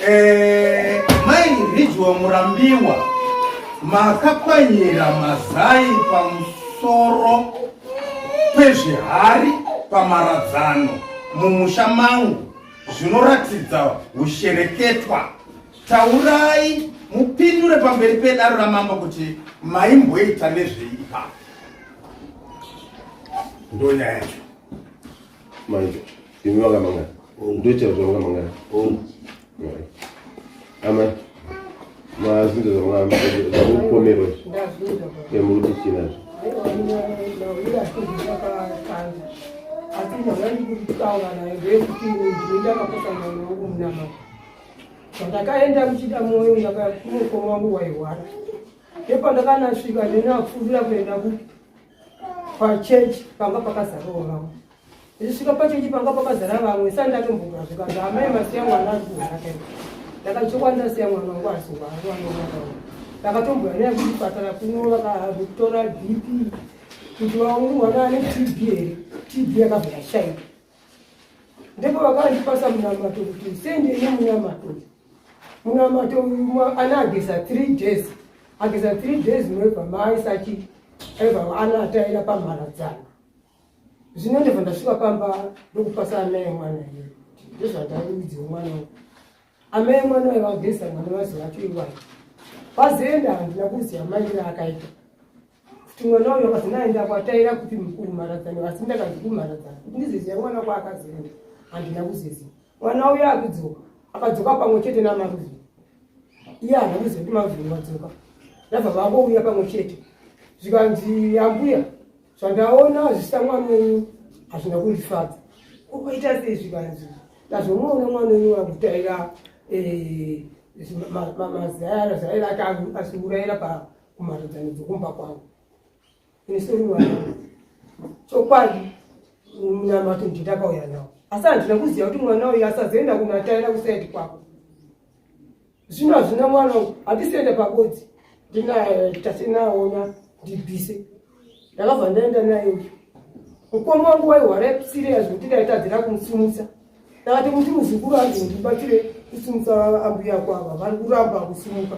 Eh, mai Ridgewell Murambiwa makapwanyira mazai pamusoro pezvihari pamaradzano mumusha mangu zvinoratidza ushereketwa. Taurai mupindure pamberi pedaro ramambo kuti maimboita nezvei ipapo. Ndonyaya yacho. Manje imi vakamangana ndochero zvavakamangana amai mazvinza zvamupomerwa izvi muri kuti chii nazvo asi zvandandikutaura naye ndeyekuti ndini ndakapesana nawo munamato zvandakaenda kuchida mwoyo ndakakumukoma wangu waihwara ndepandakanasvika ndinapfuurira kuenda kupi pachechi panga pakazarawo vamwe ndichisvika pachechi panga pakazara vamwe sani ndatombogura zvikanzi amai masiya mwana ari kuhwara kai ndakati chokwadi ndasiya mwana wangu asi hwara ndakatomboya naye kuchipatara kuno vakatora bp kuti vaone mwana ane tb here tb yakabva yashaika ndipo vakandipasa munamato kuti sendei munamato munamato ana ageza three days ageza three days moibva maaisa chi aibva ana ataira pamharadzano zvino ndobva ndasvika pamba ndokupasa amai mwana iye ndozvandaiudziwa mwana wangu amai mwana uyo vageza mwana vazuva acho iwayo vazoenda handina kuziva maitiro akaita kuti mwana uyo akazi naenda kwataira kuti kumharadzano asi ndakanzi kumharadzano kuti ndiziziva mwana kwaakazoenda handina kuziziva mwana uyo akudzoka akadzoka pamwe chete namaruvhi iye haana kuziva kuti maruvhi wadzoka ndabva vangouya pamwe chete zvikanzi ambuya zvandaona zvisita mwana wenyu hazvina kundifadza kuita sei zvikanzi ndazomuona mwana wenyu akutaira eh, mazaya zai rake aziurayira kumharadzano dzokumba kwangu ini sori mwana chokwadi munamato ndindakauya nawo asi handina kuziva kuti mwana uyu asazoenda kunataira kusaidi kwako zvino hazvina mwana uyu hatisienda pabodzi ndinatinaona ndibvise ndakabva ndaenda naye uyu mukoma wangu waihwara serious kuti ndaitadzira kumusumutsa ndakati kuti muzukuru anzi ndibatsire kusumutsa ambuya kwava vari kuramba kusumuka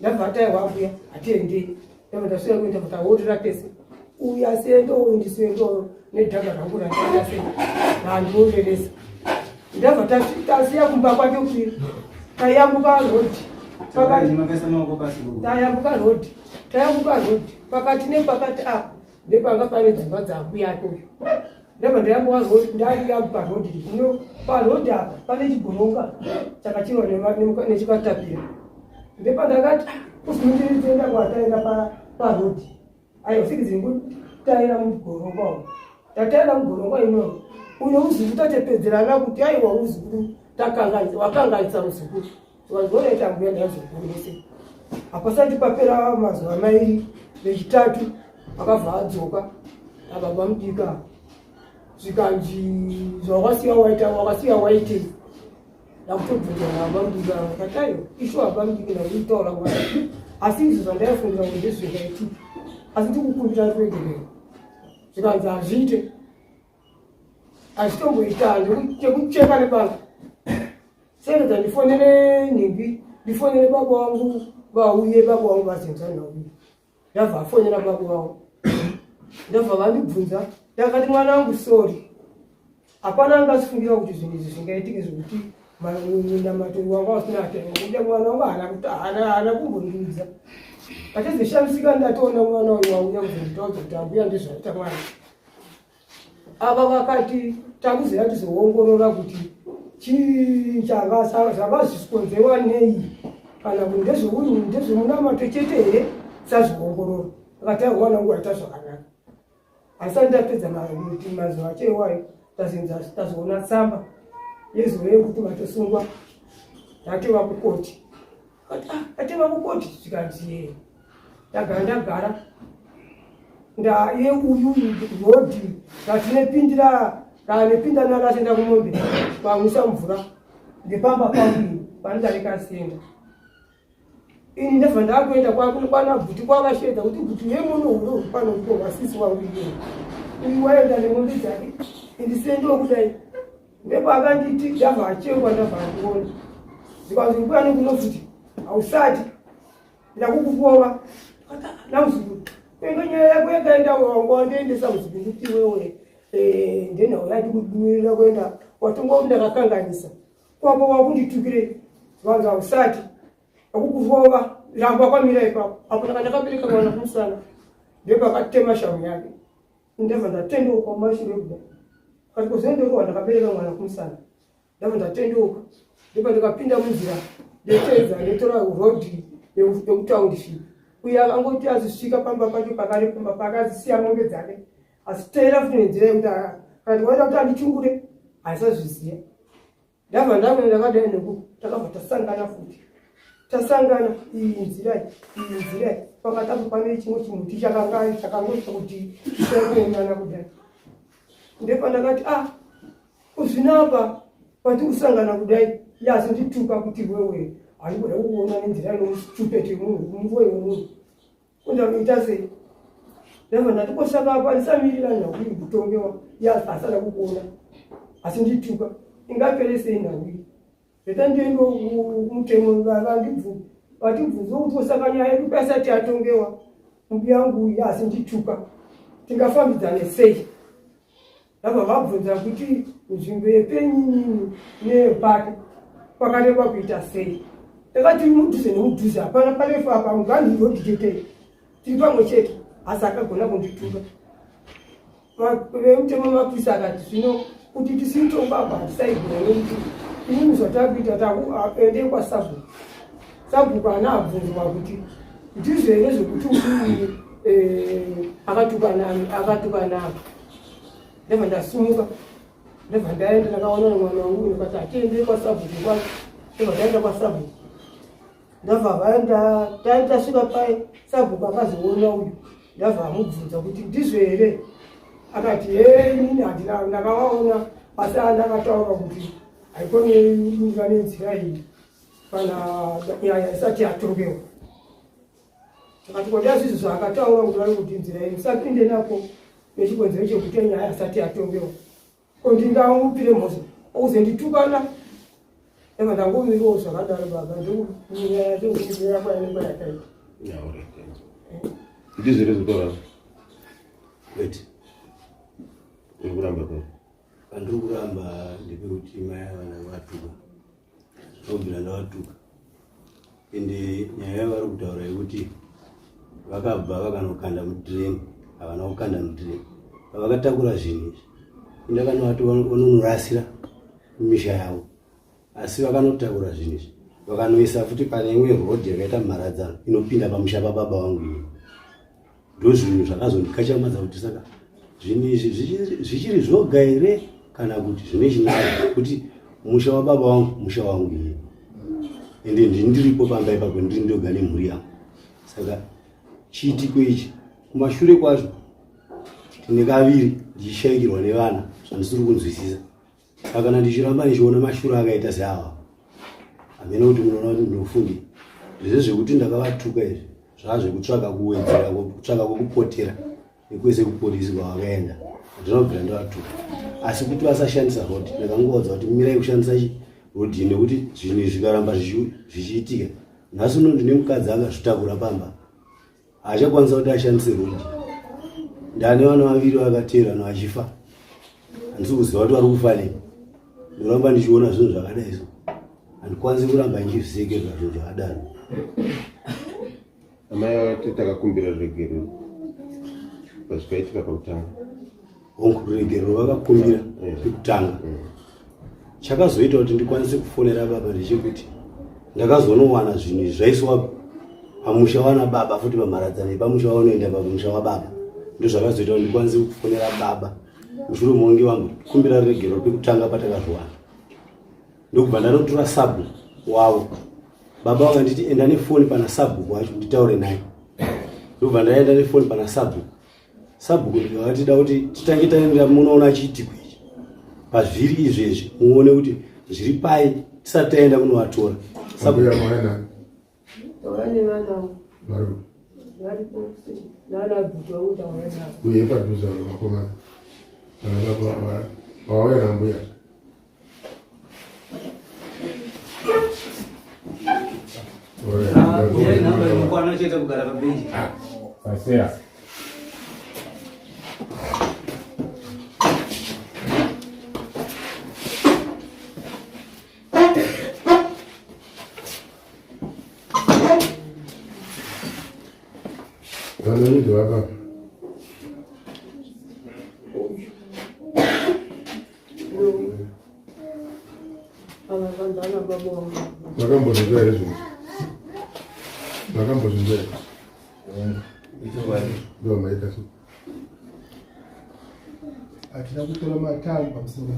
ndabva ataiwa ambuya hatiendei ndabva ndasvika kuenda kutaurira tese uyu asiende uyu ndisiende nedhaga rangu randaita sei randioveresa ndabva tasiya kumba kwake kuya tayambuka rodhi tayambuka rodhi tayambuka rodhi pakati nepakati apa ndepanga pane dzimba dzambuya ake uyu ndabva ndayambuka rodhi ndayambuka rodhi kuno parodhi apa pane chigoronga chakachirwa nechikatapira ndepandakati ah, kuzindiritienda kwataenda parodhi ayo sikizingu taira mugoronga umu tataira mugoronga inoyo uyo uzukuru tatepedzerana kuti aiwa uzukuru takanganisa wakanganisa muzukuru vazoita mbuya ndazokurese hapasati papera mazuva mairi vechitatu akabva adzoka ababa mudika zvikanzi zvawakasiya waita wakasiya waitei ndakutobvunza baba mudiki vakati aiwa ishu baba mudiki ndakuitaura kuva asi izvo zvandaifungira kuti ndezvingaitika asi ndikukumbira ruregerero zvikanzi hazviite hazvitomboita chekucheka nebanga seredza ndifonere nhimbi ndifonere baba wangu vauye baba wangu vazinza nauye ndabva afonera baba vangu ndabva vandibvunza ndakati mwana wangu sori hapana angazifungira kuti zvinhu izvi zvingaitike zvekuti munamato wanga usina atenga mwana wangu haana kumbondiudza achizoshamisika ndatoona mwana uyu wauya kuzonditaudza kuti ambuya ndizvaita mwana ava vakati takuziva tizoongorora kuti chii changa zvichikonzerwa nei kana kuti ndezveunhu ndezvemunamato chete here sazviongorora akati aiwa mwana wangu waita zvakanaka asati ndapedza kuti mazuva acho iwayo tazoona tsamba yezuva yekuti vatosungwa tatova kukoti atova kukoti zvikanzi yee ndagara ndagara ndaye uyu rodhi ratinepindira ranepinda narasenda kumombe pamwisa mvura ndepamba pangu pandarikasenda ini ndabva ndakuenda kwana bhuti kwavashedza kuti bhuti yemuno uno pano ndipo vasisi wangu iye uyu waenda nemombe dzake indisendiwo kudai ndipo akanditi ndabva achengwa ndabva andiona. Zvikanzi mbuya nekuno futi hausati ndakukukova namuzukuru kuenda nyaya yako yakaenda wanga wandiendesa muzukuru kuti iwewe eh, ndenhau yati kumirira kuenda watonga kuti ndakakanganisa kwapo wakunditukirei zvikanzi hausati akukuvova ramba kwamira ipapo apo ndaka ndakabereka mwana kumusana ndepakatema shamu yake ndabva ndatendeuka mumashure kudai kati kuzoenderowa ndakabereka mwana kumusana ndabva ndatendeuka ndipo ndikapinda munzira ndoteedza ndotora road yekutaundiship uye akangoti azisvika pamba pacho pakare pamba pake azisiya mombe dzake asiteera futi nenzira yekuti akati waida kuti andichungure aisazviziva ndabva ndamwe ndakadai neku takabva tasangana futi tasangana iyi nzira iyi nzira pakati apo pane chimwe chimuti chakanga chakangoita kuti chakuonana kudai ndepandakati ah kuzvinapa pati kusangana kudai yazondituka kuti wewe handikuda kukuona nenzira inochupete munhu muroyi wemunhu Kundakuita sei? Ndabva ndati ko saka apa ndisamirira nhau iyi kutongewa ya asada kukuona asi ndituka ingapere sei nhau iyi reta ndiende kumutemo vandibvunze vatibvunze kuti ko saka nyaya yedu paisati yatongewa mbuya yangu iyi asi ndituka tingafambidzane sei Ndabva vabvunza kuti nzvimbo yepenyinini neyepake pakareba kuita sei. Ndakati mudhuze nemudhuze hapana parefu apa muganhu road chete tiri pamwe chete asi akagona kundituka. Vemutemo mapurisa akati zvino kuti tisitonga apa hatisaigona nekuti inini zvatakuita takuende kwasabhuku. Sabhuku ana abvunzwa kuti ndizvo here zvekuti uyu eh, akatuka nani akatuka nani ndabva ndasumuka ndabva ndaenda ndakaona mwana wangu ndikati atiende kwasabhuku kwacho ndabva ndaenda kwasabhuku ndabva vaenda tasvika paye sabhuku akazoona uyu ndabva amubvunza kuti ndizvo here akati hee inini handina ndakavaona asi andakataura kuti haikoni kunyika nenzira iyi kana nyaya isati yatongewa akati kodai zvizi zvaakataura kuti vari kuti nzira iyi musapinde nako nechikonzero chekuti nyaya asati yatongewa ko ndingamupire mhosva okuzonditukana eva ndangomiriwo zvakadaro baba ndokunyaya yacho ndokunyaya kwainenge yakaita ndizvo here zvekutaura kwete uri kuramba kwete pandiri kuramba ndepekuti mai ava ndavatuka ndobvira ndavatuka ende nyaya yavari kutaura yekuti vakabva vakanokanda mudrain havana kukanda mudrain pavakatakura zvinhu izvi indakanovati vanonorasira mumisha yavo asi vakanotakura zvinhu izvi vakanoisa futi pane imwe road yakaita mharadzano inopinda pamusha pababa vangu ini ndozvinhu zvakazondikachamadza kuti saka zvinhu izvi zvichiri zvoga here kana kuti zvine chinaa kuti musha wababa wangu musha wangu iye ende ndini ndiripo pamba ipapo ndiri ndoga nemhuri yangu saka chiitiko ichi kumashure kwacho tine kaviri ndichishaikirwa nevana zvandisiri kunzwisisa Saka kana ndichiramba ndichiona mashura akaita seawa hameno kuti munoona kuti ndinofungi zvese zvekuti ndakavatuka izvi zvaa zvekutsvaka kuwedzera kutsvaka kwekupotera nekwese kupolisi kwavakaenda handinobvira ndavatuka asi kuti vasashandisa road ndakangovaudza kuti mirai kushandisa road nekuti zvinhu izvi zvikaramba zvichiitika nhasi uno ndine mukadzi akazvitakura pamba haachakwanisa kuti ashandise road ndane vana vaviri vakateerana vachifa handisi kuziva kuti vari kufa nei ndoramba ndichiona zvinhu zvakadai so handikwanisi kuramba ndichizvisekerera zvinhu zvakadaro amai vati takakumbira ruregerero pazvikaitika pakutanga Hongu, ruregerero vakakumbira pekutanga. Chakazoita kuti ndikwanise kufonera baba ndechekuti ndakazonowana zvinhu izvi zvaiswa pamusha wana baba futi pamharadzano yepamusha waunoenda pamusha wababa ndozvakazoita kuti ndikwanise kufonera baba mushure monge vangu kumbira ruregerero pekutanga patakazviwana ndokubva ndanotora sabhuku wavo baba vakanditi enda nefoni pana sabhuku wacho nditaure naye ndobva ndaenda nefoni pana sabhuku Sabhuku ndikavati da kuti titange taenda munoona chiitiko ichi pazviri izvezvi muone kuti zviri pai tisati taenda kunovatora. Sabhuku uye padhuze vakomana vauya nambuya. Mukwana chete kugara pabenji. Pasea. Vanoidwa vapapa. Makambozvinzwa here zvinhu? Makambozvinzwa here? Ndo maita so. Hatina kutora matari pamusoro.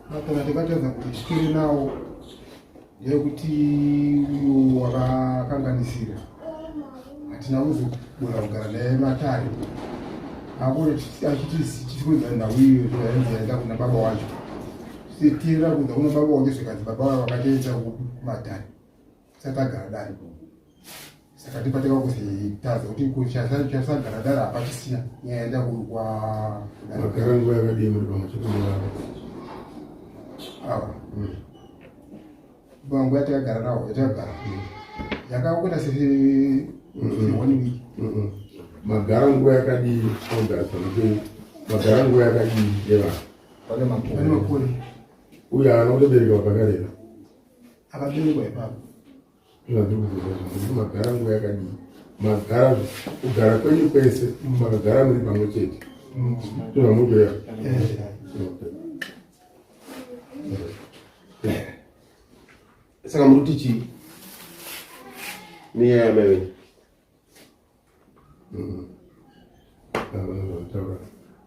Matari atikatadza kuti titore nawo ndeyekuti uyo wakakanganisira hatina kuzogona kugara naye matare akone achiti tisikunza nhau iyo yainzi yaenda kuna baba wacho tira kunza kuna baba wacho zvikanzi baba wacho vakateedza kumatare tisati agara dare saka tipateka kuzitadza kuti chasagara dare hapachisina nyaya yaenda kwa Magara nguva yakadii muri pamwe chete nevava? Ava vangu yatakagara nawo yatakagara yakakuita se one week. Magara nguva yakadii pakugarisana kwenyu? Magara nguva yakadii nevana? Pane makore. Uye haana kutobereka pakarera? Akaberekwa ipapo. Zvandiri kubvunza izvo, magara nguva yakadii? Magara kugara kwenyu kwese makagara muri pamwe chete. Ndozvamukutoya. Okay. Saka muri kuti chii nenyaya yamai venyu?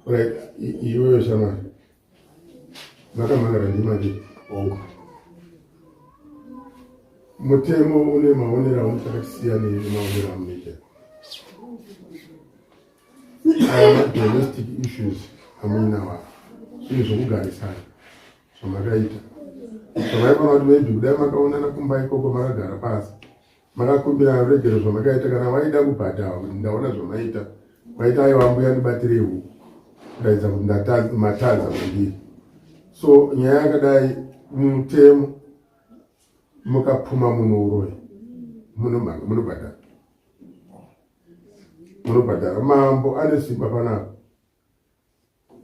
Right, iwewe shamwari makamhan'ara ndimanje Hongu. Mutemo une maonero aunoita akasiyana nemaonero amunoita. Aya madomestic issues amuinawo zvinhu zvokugarisana zvamakaita zvamaifanira kuti maybe kudai makaonana kumba ikoko makagara pasi makakumbira ruregero zvamakaita kana waida kubhadharwa kuti ndaona zvamaita waita aiwa mbuya ndibatirei huku kudaidza kuti matadza kwandiri. So nyaya yakadai mutemo mukapuma munhu uroyi munobhadhara munobhadhara. Mambo ane simba panapa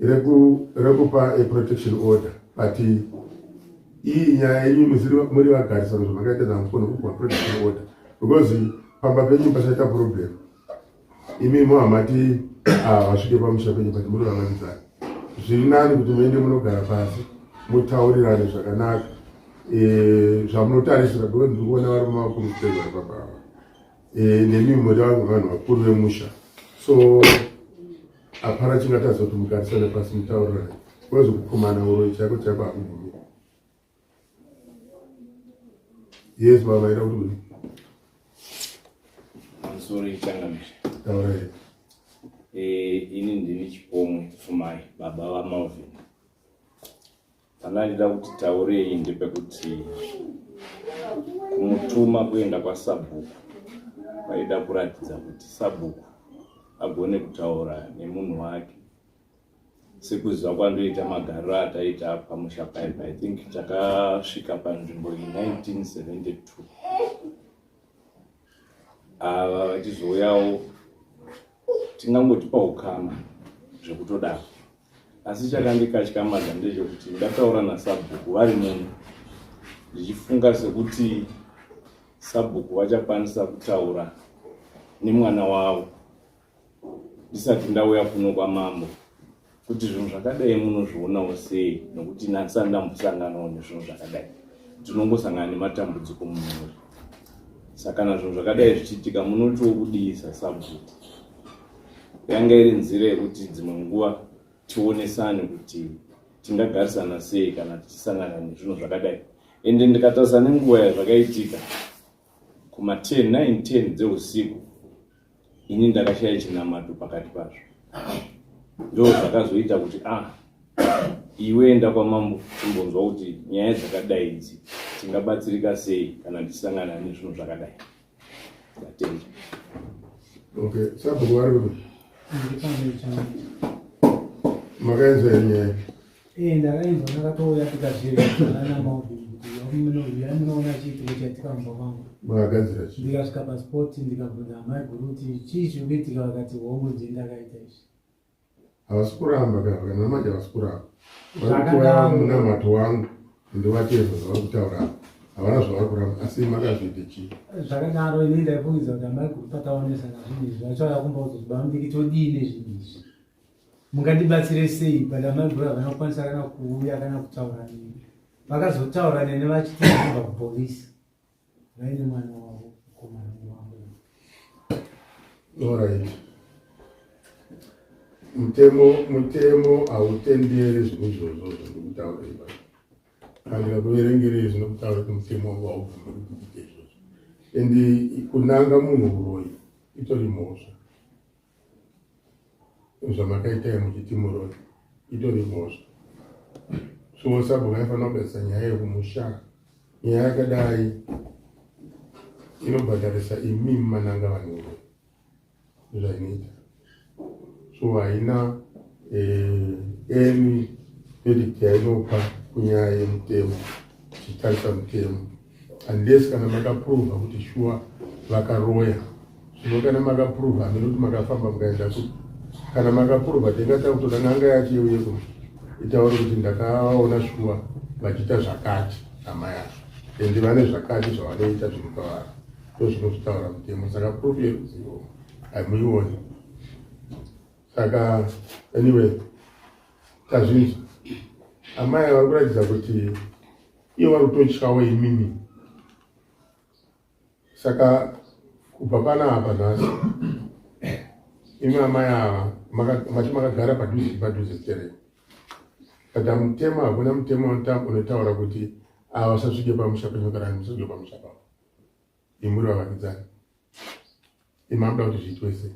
rekupa a protection order, but iyi nyaya yenyu muri vagarisano zvamakaita namukona kupiwa protection order because pamba penyu pasaita problem. Imi muhamati vasvike pamusha penyu, but muri vavakidzani. Zviri nani kuti muende munogara pasi mutaurirane zvakanaka zvamunotarisira because ndiri kuona varume vakuru kutegwa papa ava, nemi muri vanhu vakuru vemusha, so hapana chingatadza kuti mugarisane pasi mutaurirane because kupumana uroyi chaiko chaiko hakubvumi. Yes, baba, ida kuti kudii? Pamusoro, changamire. Taurai. Ini ndini Chipomwe Pfumai, baba vaMalvin. Pandandida kuti taurei ndepekuti kumutuma kuenda kwasabhuku vaida kuratidza kuti sabhuku agone kutaura nemunhu wake. Sekuziva kwandoita magariro ataita pamusha paipa, I think takasvika panzvimbo iyi 1972, ava vachizouyawo tingangoti paukama zvekutodaro. Asi chakandikatyamadza ndechekuti ndataura nasabhuku vari muno ndichifunga sekuti sabhuku vachakwanisa kutaura nemwana wavo ndisati ndauya kuno kwamambo kuti zvinhu zvakadai munozvionawo sei, nokuti ndisati ndambosanganawo nezvinhu zvakadai. Tinongosangana nematambudziko mumhuri, saka kana zvinhu zvakadai zvichiitika munotiwo kudii sasabhuku? Yanga iri nzira yekuti dzimwe nguva tionesane kuti tingagarisana sei kana tichisangana nezvinhu zvakadai. Ende ndikatarisa nenguva yazvakaitika kuma 10 9 10 dzeusiku, ini ndakashaya chinamato pakati pazvo. Ndo zvakazoita kuti ah, iwe enda kwamambo timbonzwa kuti nyaya dzakadai idzi tingabatsirika sei kana tichisangana nezvinhu zvakadai. Ndatenda. Okay, sabhuku vari kuti makaenzwa here nyaya? Ndakainzwa, ndakatouya tikazvirekana naMalvin kuti Uyai munoona chiitiko chaitika mumba mangu. Makagadzira chii? Ndikasvika paspoti ndikabvunza amai guru kuti chii chiri kuitika vakati hongu ndini ndakaita izvi. Havasi kuramba ka kana manje havasi kuramba. Vari kutora munamato wangu ndivateza zvavari kutaura apa. Havana zvavari kuramba asi makazviita chii? Zvakadaro ini ndaifungidza kuti amai guru pataonesana zvinhu izvi vachauya kumba kuzoti bamudiki todii nezvinhu izvi. Mungandibatsire sei but amai guru havana kukwanisa kana kuuya kana kutaura neni. Vakazotaura neni vachiti kubva kupolisi vaine mwana wavo mukomana wangu. Alright. Mutemo mutemo hautenderi zvinhu izvozvo zvandikutaura ipa. Kana ndikakuverengerei zvinokutaura kuti mutemo wangu haubvumi kuti ndiite izvozvo. And kunanga munhu uroyi itori mhosva. Zvamakaita muchiti muroyi itori mhosva. So sabhuku aifanira kugadzisa nyaya yekumusha. Nyaya yakadai inobhadharisa imimi mananga vanhu uroyi. Zvainoita. So haina eh, any verdict yainopa kunyaya yemutemo tichitarisa mutemo unless kana makaprova kuti shuwa vakaroya zvino kana makaprova hameno kuti makafamba mukaenda kupi kana makaprova tenga takutoda n'anga yacho yeuye kuno itaure kuti ndakaona shuwa vachiita zvakati hama yacho ende vane zvakati zvavanoita zviri pavari ndozvinototaura mutemo saka proof yeruzivo hamuioni saka anyway tazvinzwa amai vari kuratidza kuti ivo vari kutotyawo imimi saka kubva panapa nhasi imi amai ava mati makagara padhuze padhuze stereki but mutemo hakuna mutemo unotaura kuti ava vasasvike pamusha penyu kana musasvike pamusha pavo imuri vavakidzani imi amuda kuti zviitwe sei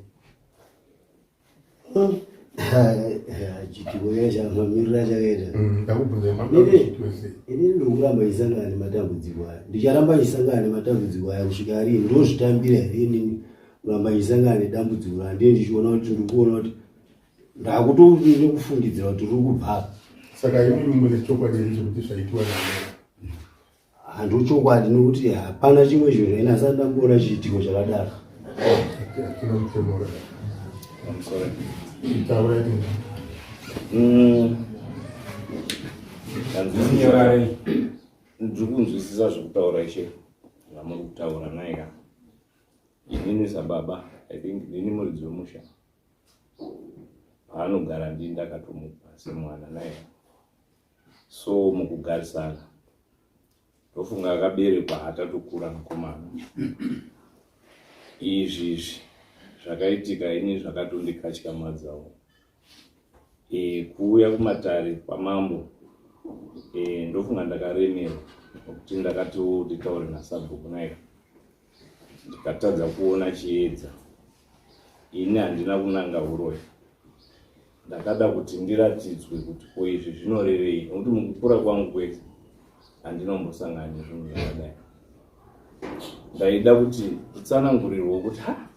chitiko chamamiriro achakaita mm, ndakubvunza mamuda kuti zviitwe sei inini ndikuramba ndichisangana nematambudziko aya ndicharamba ndichisangana nematambudziko aya kusvika rini ndozvitambira here inini kuramba ndichisangana nedambudziko randii ndichiona kuti ndikuona kuti ndakutokufungidzira kuti riri kubva saka imimi mune chokwadi here chekuti zvaitiwa naamai Handochokwadi nokuti hapana chimwe chinhu ini asati ndamboona chiitiko chakadaro. Hatina mutemo wakadaro. I'm sorry. Taura ini. Ndanzwisisa. Ndiri kunzwisisa zvekutaura ishe zvamuri kutaura naika. Inini sababa, I think ndini muridzi wemusha. Paanogara ndini ndakatomupa semwana naika. So mukugarisana ndofunga akaberekwa hatatokura mukomana izvi izvi zvakaitika ini zvakatondikatyamadzawo e, kuuya kumatare kwamambo e, ndofunga ndakaremerwa nokuti ndakatiwo nditaure nasabhuku naye ndikatadza kuona chiedza ini handina kunanga huroyi Ndakada kuti ndiratidzwe kuti ko izvi zvinorevei nokuti mukukura kwangu kwese handinombosangana nezvinhu zvakadai. Ndaida kuti nditsanangurirwe kuti ha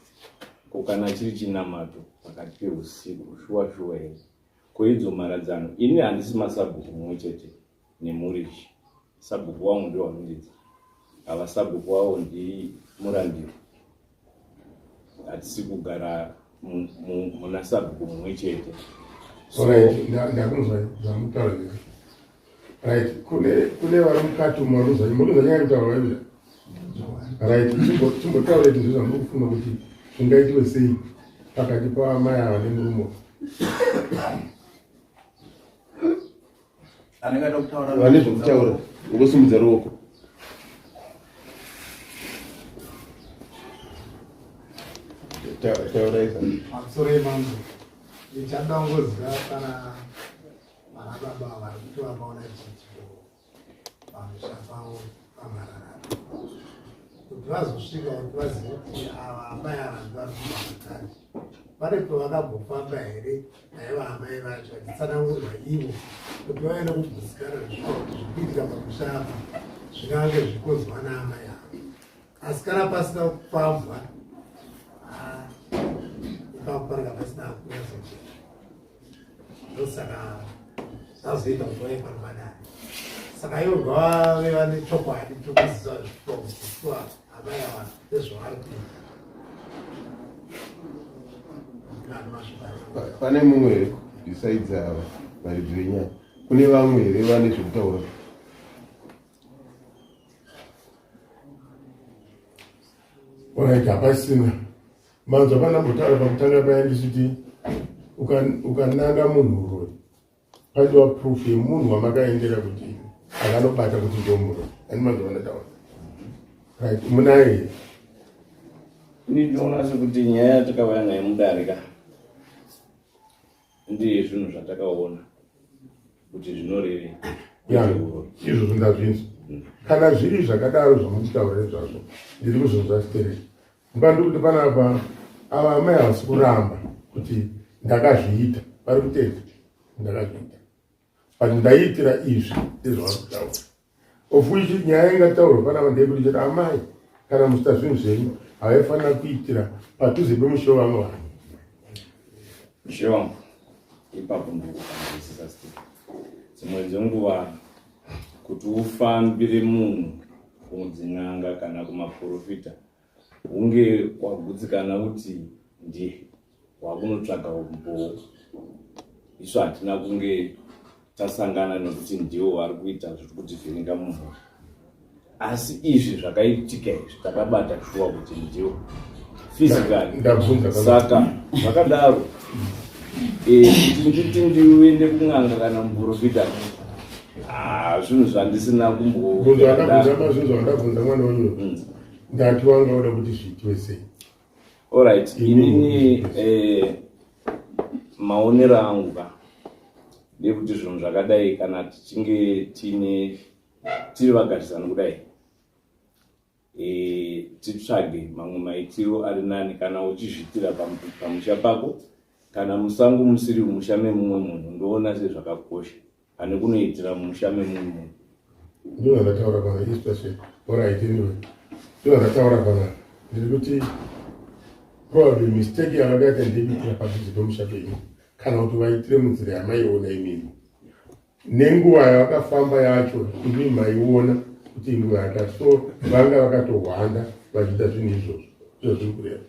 ko kana chiri chinamato pakati peusiku shuwa shuwa here ko idzo mharadzano ini handisi masabhuku mumwe chete nemhuri iyi sabhuku wangu ndiwamiridza ava sabhuku wavo ndimurandiro hatisi kugara muna sabhuku mumwe chete ndakunzwa zvamutaura right kune vari mukati umu varikuzwa murikuzwa nyaya yekutaura vaizva right chimbotaura kuti ndizvo zvamuri kufunga kuti zvingaitwe sei pakati paamai ava nemurume anenge ada kutaura vane zvekutaura ungosimudza ruoko taurai pamusoro yemangu ndichada kungoziva kana vana baba vari kuti vakaona chiitiko pamusha pavo pamararara kuti vazosvika kuti vazive kuti ava amai ava ndivari kumaakati Pane pavakambofamba here naivo amai vacho vachitsanangurwa ivo kuti vave nekugutsikana zvishuwa kuti zvikuitika pamusha apa zvingange zvikonzwa naamai ava asi kana pasina kufambwa ah, ipapo panenge pasina kunyatsochena ndosaka zvazoita kuti vave pano padare. Saka ivo ngavave vane chokwadi chokuziva zviprofitwa amai ava nezvavari kuita. Pane mumwe here besides ava varidzi venyaya? Kune vamwe here vane zvekutaura? Alright, hapasina. Manzwa pandambotaura pakutanga paya ndichiti ukananga munhu uroyi paidiwa proof yemunhu wamakaendera kuti akanobata kuti ndomuro ani manzwa pandataura. Right, munaye here? Ini ndinoona sekuti nyaya yatakauya nayo mudare ka ndiye zvinhu zvatakaona kuti zvinorevei. Ya, izvozvo ndazvinzwa. Kana zviri zvakadaro zvamukutaura izvazvo, ndiri kuzvinzwa stereki. Mba ndiri kuti panapa ava amai havasi kuramba kuti ndakazviita, vari kutenda ndakazviita, but ndaiitira izvi ndezvavari kutaura. Of which nyaya ingataurwa panapa ndeyekuti chete amai kana muchiita zvinhu zvenyu havaifanira kuitira padhuze pemusha wevamwe vanhu. Mushe wangu ipapo ndikukanzwisisa Steve. Dzimwe dzenguva kuti ufambire munhu kudzin'anga kana kumaprofita hunge wagutsikana kuti ndiye wakunotsvaga umbowo. Isu hatina kunge tasangana nekuti ndivo vari kuita zviri kutivhiringa mumhuri, asi izvi zvakaitika izvi takabata shuwa kuti ndivo physically. Ndabvunza kana- Saka zvakadaro, kuti nditi ndiende kun'anga kana muprofita, zvinhu zvandisina kumbo- Bvunzo andabvunza, mazvinzwa andabvunza mwana wenyu. Ndati wanga uda kuti zviitwe sei? Alright, inini maonero angu ka ndekuti zvinhu zvakadai kana tichinge tiri vagarisani kudai, titsvage mamwe maitiro ari nani. Kana uchizviitira pamusha pako kana musango musiri musha memumwe munhu, ndoona sezvakakosha pane kunoitira musha memumwe munhu. Ndizvo zvandataura pana especially. Alright, anyway, ndizvo zvandataura pana, ndiri kuti probably mistake yavakaita ndeyekuitira padhuze pemusha penyu kana kuti vaitire munzira yamaiona imimi nenguva yavakafamba yacho, imi maiona kuti inguva yakati, so vanga vakatohwanda vachiita zvinhu izvozvo. Izvo zviri kureva,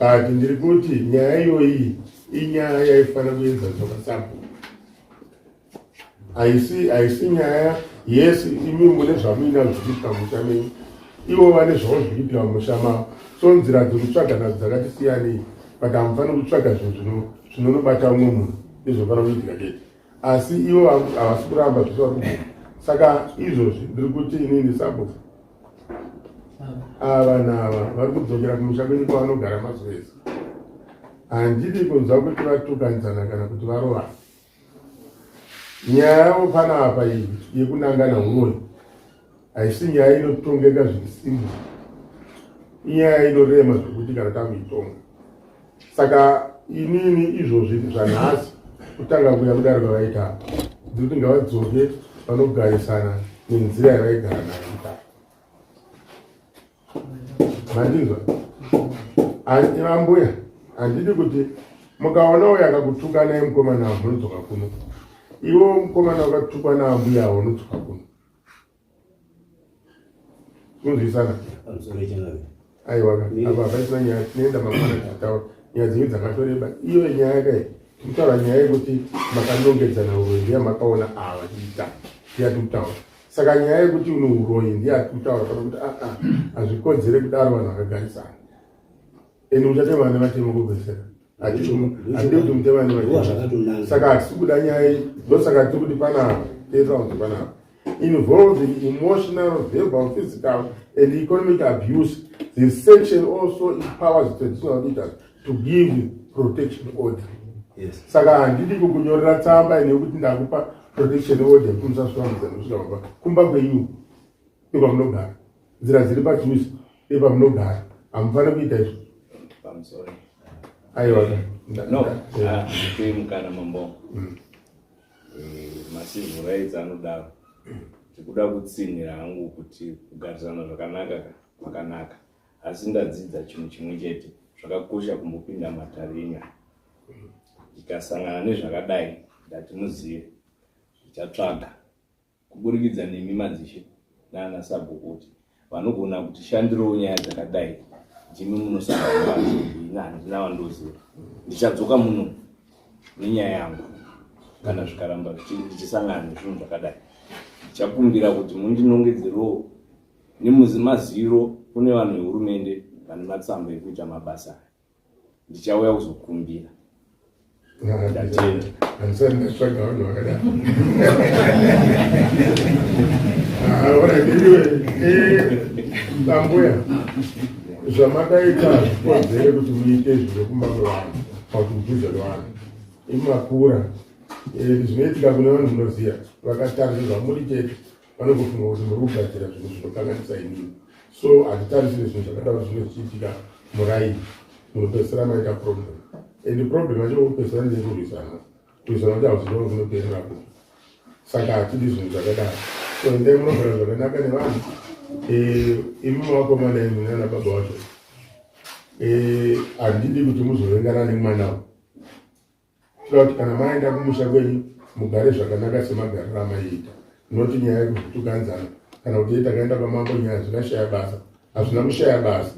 but ndiri kuti nyaya iyoyi inyaya yaifanira kuenzaniswa pasabhuku, haisi nyaya. Yes, imi mune zvamuinazvo zvikuitika mumusha menyu, ivo vane zvavo zvikuitika mumusha mavo, so nzira dzekutsvaga nadzo dzakati siyanei, but hamufaniri kutsvaga zvinhu zvinonobata umwe munhu, ndizvofanira kuitika chete. Asi ivo havasi kuramba zvese vari kubvuma. Saka izvozvi ndiri kuti inini sabhuku, ava vanhu ava vari kudzokera kumusha kwenyu kwavanogara mazuva ese. Handidi kunzwa kuti vatukanidzana kana kuti varovana. Nyaya yavo panapa iyi yekunangana uroyi haisi nyaya inotongeka zviri simba, inyaya inorema zvekuti kana takuitonga. Saka inini izvozvi zvanhasi kutanga kuya kudaro kwavaita apa, ndiri kuti ngavadzoke vanogarisana nenzira yavaigara nayo kudaro. Mandinzwa vambuya? Handidi kuti mukaona uyo akakutuka naye mukomana avo, munodzoka kuno. Iwo mukomana wakatukwa naambuya avo, unodzoka kuno. Kunzwisana? Pamusoro changabe. Aiwa, apa hapaisina nyaya. Tinoenda mangwana tichitaura nyaya dzimwe dzakatoreba. Iyo nyaya kai tikutaura, nyaya yekuti makanongedzana uroyi ndeyamakaona ava chiita ndeyatiri kutaura. Saka nyaya yekuti uno uroyi ndeyatiri kutaura pana kuti aa hazvikodzere kudaro vanhu vakagarisana. Ende uchatema nevatemo kupedzisira, hatidi kuti mutema nevatemo. Zvakatonanga. Saka hatisi kuda nyaya iyi, ndosaka tiri kuti panapa teerera kunzi panapa involving emotional, verbal, physical and economic abuse. The section also empowers traditional leaders to give protection order. Yes. Saka handidi kukunyorera tsamba ine yekuti ndakupa protection order yekuti musasvika kusvika pamba kumba kwenyu ndokwamunogara, nzira dziri padhuze nepamunogara, hamufaniri kuita izvo. Pamusoro. Aiwa. No, ndipei mukana mambo. Macivil rights anodaro. Tikuda kutsinhira hangu kuti kugarisana zvakanaka ka kwakanaka, asi ndadzidza chinhu chimwe chete: zvakakosha kumbopinda matare enyaya. Ndikasangana nezvakadai, ndati muzive ndichatsvaga. kuburikidza nemi madzishe naana sabhuku kuti vanogona kutishandirawo nyaya dzakadai ndimi munosangana nadzo ini handina wandoziva ndichadzoka muno nenyaya yangu kana zvikaramba ndichisangana nezvinhu zvakadai ndichakumbira kuti mundinongedzerewo nemaziro kune vanhu vehurumende vane matsamba ekuita mabasa aya ndichauya kuzokumbira ndatenda handisati ndatsvaga vanhu vakadaro ah, eh, ambuya zvamakaita hazvikodzere kuti muite izvi zvekumba kwevanhu pakuti kudhuze kwevanhu imakura eh, zvinoitika kune vanhu munoziva vakatarisa zvamuri chete vanongofunga kuti muri kugadzira zvinhu zvinokanganisa inini so hatitarisire zvinhu zvakadaro zvinenge zvichiitika muraini munopedzisira maita problem and problem yacho kupedzisira ndeyekurwisana kurwisana kuti hauziva kunoperera kupi saka hatidi zvinhu zvakadaro so endai munogara zvakanaka nevanhu eh, imi mavakomana imi nana baba vacho eh, handidi kuti muzovengana nemwana Toda kuti kana maenda kumusha kwenyu mugare zvakanaka semagariro amaiita not nyaya yekutukanzana kana kuti takaenda kwamambo nyaya zvikashaya basa hazvina kushaya basa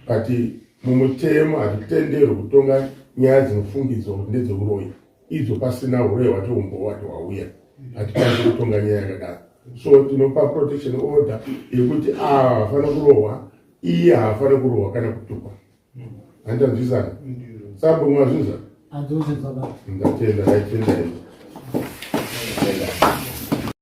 but mumutemo hatitenderwi kutonga nyaya dzinofungidzwa kuti ndedzeuroyi idzo pasina uroyi hwacho umbo hwati hwauya hatikwanisi kutonga nyaya yakadaro so tinopa protection order yekuti ava havafanira kurohwa iye haafanira kurohwa kana kutukwa handitanzwisana sabho mwazvinzwa ndatenda ndaitenda izvo.